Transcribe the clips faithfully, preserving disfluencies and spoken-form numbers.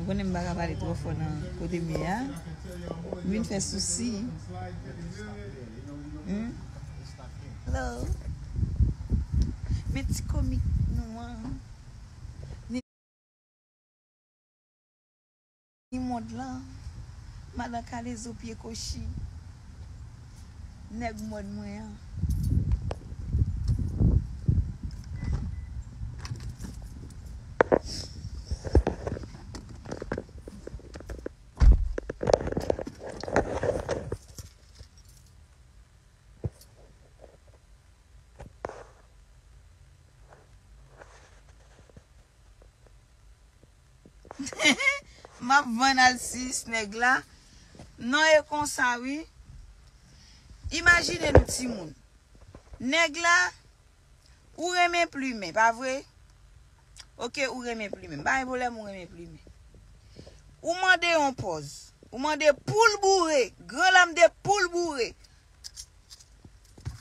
Konnen m pa ka pale twò fò nan kote m ye a. M vin fè sousi. Hmm? Hello. Men ti komik nou an. Ni, ni mond lan. Madan Kalezo pye kochi. Nèg mòn mwen an. M ap vann al sis nèg la. Non, e konsa wi. Imajine nou timoun. Nèg la, ou renmen plimen, pa vre? Oke, ou renmen plimen. M pa gen pwoblèm, ou renmen plimen. Ou mande yon pòz. Ou mande poul boure. Gran lam de poul boure.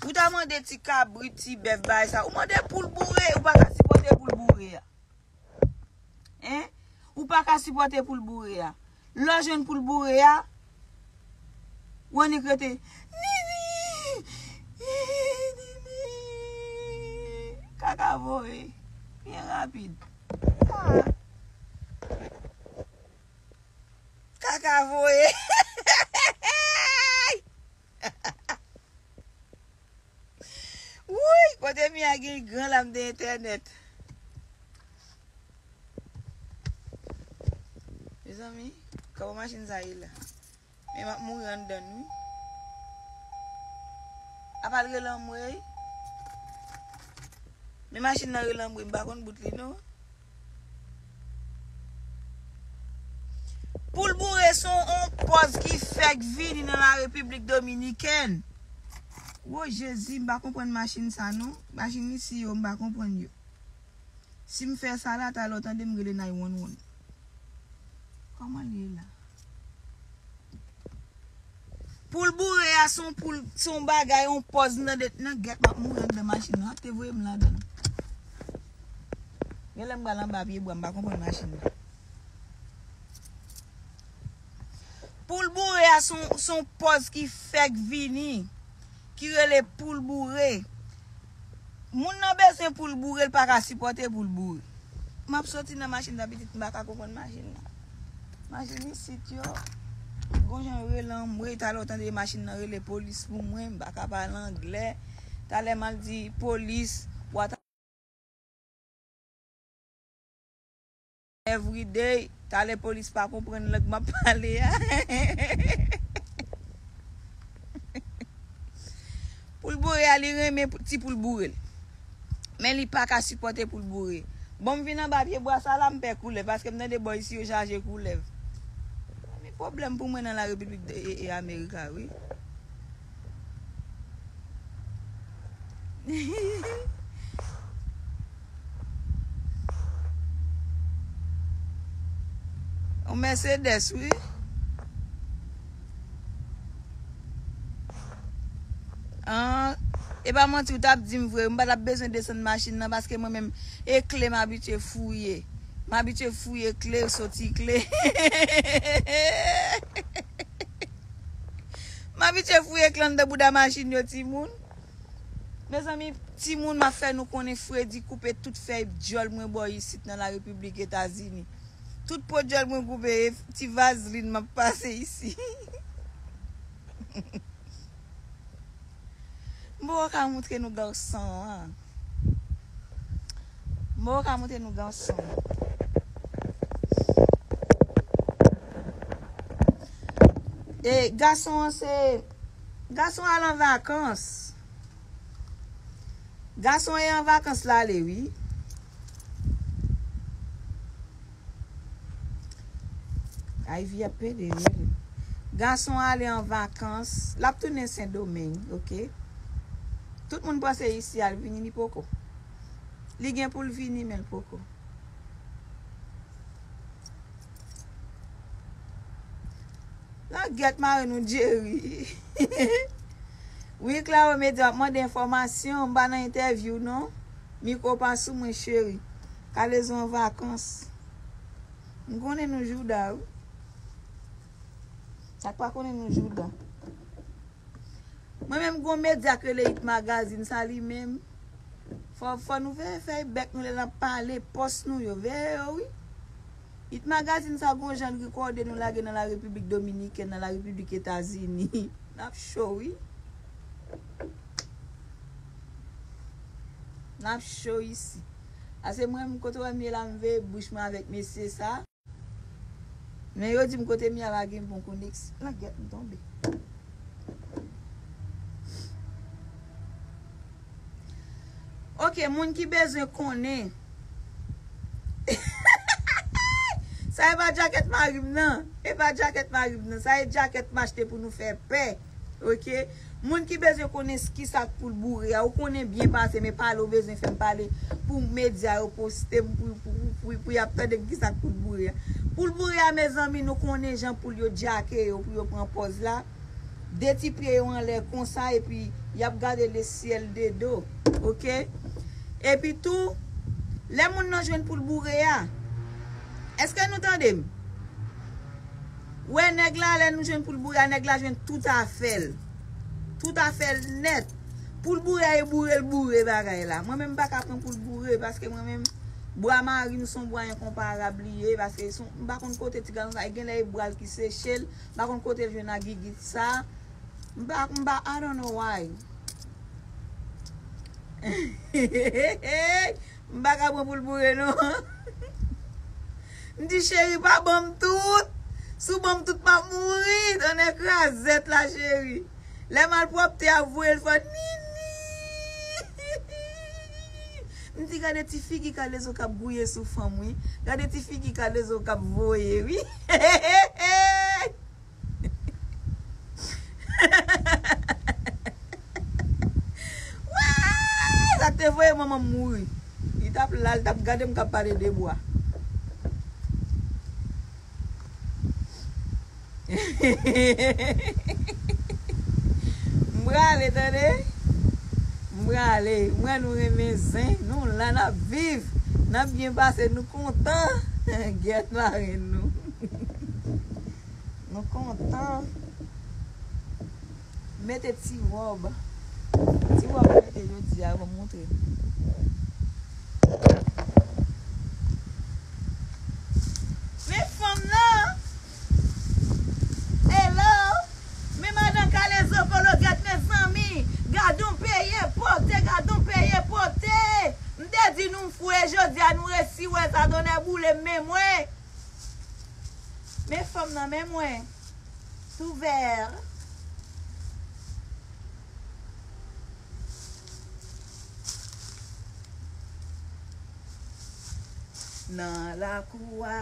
Ou ta mande ti kabrit, ti bèf, bagay sa. Ou mande poul boure, ou pa ka sipòte poul boure a. Hein? Ou pa ka sipòte poul boure a. Lè w jwenn poul boure a, w annik rete, "Nini! Nini!" Kaka voye. Byen rapid. Ah. Kaka voye. Wouy, kote Mia gen gran lam de entènèt. Mezanmi, kòman machin sa ye la? Men m ap mouri anndan l wi. Apa l rele anmwey? Men machin nan rele anmwey, m pa konn bout li non. Poul boure se yon pòz ki fèk vini nan la Repiblik Dominikèn. Wo Jezi, m pa konprann machin sa non. Machin isi yo, m pa konprann yo. Si m fè sa la, talè w tande m rele nine one one. Kòman l ye la? Poul boure a se yon poul, se yon bagay, yon pòz nan de, nan gèt m ap mouri anndan machin nan. Te voye m ladan l. Genlè m pral anba pye bwa, m pa konprann machin nan. Poul boure a se yon, se yon pòz ki fèk vini, ki rele poul boure. Moun nan bezwen poul boure, l pa ka sipòte poul boure. M ap soti nan machin nan, pitit, m pa ka konprann machin nan. Machin isit yo, gon jan yo rele anmwey, talè w tande machin nan rele polis pou mwen, m pa ka pale anglè. Talè m al di polis, w a everyday, talè polis pa konprann lang m ap pale a. Poul boure a, li renmen pou, ti poul boure l. Men li pa ka sipòte poul boure. Bon, m vin anba pye bwa sa la, m pè koulèv, paske m tande bò isi yo chaje koulèv. Men pwoblèm pou mwen nan la Repiblik de, e, e Amerika, wi. Yon Mercedes, wi. An, e pa manti, ou t ap di m vre, m pa t ap bezwen desann machin nan, paske mwen menm, e kle m abitye fouye. M abitye fouye kle, soti kle. M abitye fouye kle anndan bouda machin yo, timoun. Mezanmi, timoun, m ap fè nou konnen Fredi koupe tout fèy djòl mwen bò isit nan la Repiblik Etazini. Tout po djòl mwen koupe, e ti vazlin m ap pase isi. M poko ka montre nou gason an. M poko ka montre nou gason an. E gason an se, gason al an vakans. Gason e an vakans l ale, wi. Ay, vi ap pede, wi. Gason ale an vakans. L ap tounen Sendomeng, oke? Tout moun panse isi a l vini, li poko. Li gen pou l vini, men l poko. Langèt mare nou, Jerry. Wi, Claro Media, w ap mande enfòmasyon, m pa nan entèvyou, non. Mikwo pa sou mwen, cheri. Kalezo an vakans. M konnen nou jouda, wi. Sa k pa konnen nou jouda. Mwen menm gon medya k rele Hit Magazine sa li menm. Fò, fò nou veye fèy bèk nou lè n ap pale, pòs nou yo, veye yo wi. Hit Magazine sa gon jan l rekòde nou lage nan la Repiblik Dominikèn, nan la Repiblik Etazini. N ap cho wi. N ap cho isi. Ase mwen menm kote w wè m ye la m veye bouch mwen avèk mesye sa. Men yo di m kote m ye a pa gen bon koneksyon. Langyèt m tonbe. Ok, moun ki bezwen konnen. Sa e pa djakèt mari m nan. E pa djakèt mari m nan. Sa e djakèt m achte pou nou fè pè. Ok? Moun ki bezwen konnen s- kisa k poul boure a, ou konnen byen pase, men pale ou bezwen fè m pale pou medya yo poste m, pou, pou, pou, pou, pou y ap tande m kisa k poul boure a. Poul boure a, mezanmi, nou konnen jan poul yo djake yo pou yo pran pòz la. De ti pye yo anlè konsa, epi y ap gade le syèl de do. Ok? Epi tou, lè moun nan jwenn poul boure a, èske nou tande m? Wè nèg la, lè nou jwenn poul boure a, nèg la jwenn tout afè l. Tout afè l nèt. Poul boure a, e boure l boure bagay la. Mwen menm m pa ka pran poul boure, paske mwen menm, bwa mari m se yon bwa enkonparab li ye, paske se yon- m pa konn kote ti gason sa, e genlè e bwa l ki seche l, m pa konn kote l jwenn agigit sa. M pa, m pa, I don't know why. M pa ka pran poul boure non. M di cheri pa ban m tout. Si w ban m tout m ap mouri. Tonnè krazèt la cheri. Lè malpwòpte a voye l fò Nini. M di gade ti figi kalezo k ap gouye sou fanm wi. Gade ti figi kalezo k ap voye wi. Wouy! Sa k te voye manman m mouri. Li t ap la, li t ap gade m k ap pale de bwa. M prale, tande. M prale. M wè nou renmen zen. Nou la, n ap viv. N ap byen pase. Nou kontan. Gyèt marenn nou. Nou kontan. Mete ti wòb. Ti wòb mwen mete jodi a, ban m montre. Men fanm nan. Hello. Men madan Kalezo Kologèt, mezanmi. Gad on peyi enpòte, gad on peyi enpòte. M te di nou m fou e jodi a nou resi wè sa tonnè boule m men mwen. Men fanm nan men mwen. Tou vè. Nan lakou a,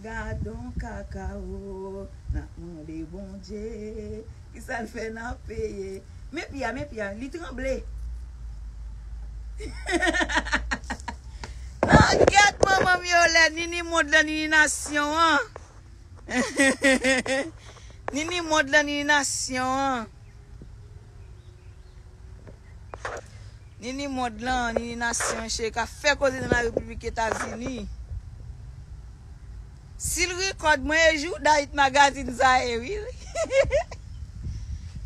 gadon kakawo, n ap mande Bondye, kisa l fè n ap peye. Men pye a, men pye a, li tranble. Langyèt manman m yo lè, Nini mond lan, Nini nasyon an. Nini mond lan, Nini nasyon an. Nini mond lan, Nini nasyon an, cheri k ap fè koze nan la Repiblik Etazini. Si l rekòd mwen, e jouda Hit Magazine sa ye wi.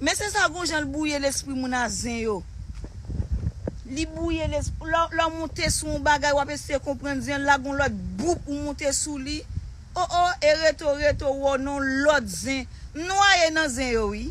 Men se sa gon jan l bwouye lespri moun a zen yo. Li bwouye lespri, lè, lè w monte sou yon bagay, w ap eseye konprann zen, la gon lòt boup ou monte sou li. O o, e rete w, rete w, wè w nan yon lòt zen. M nwaye nan zen yo wi.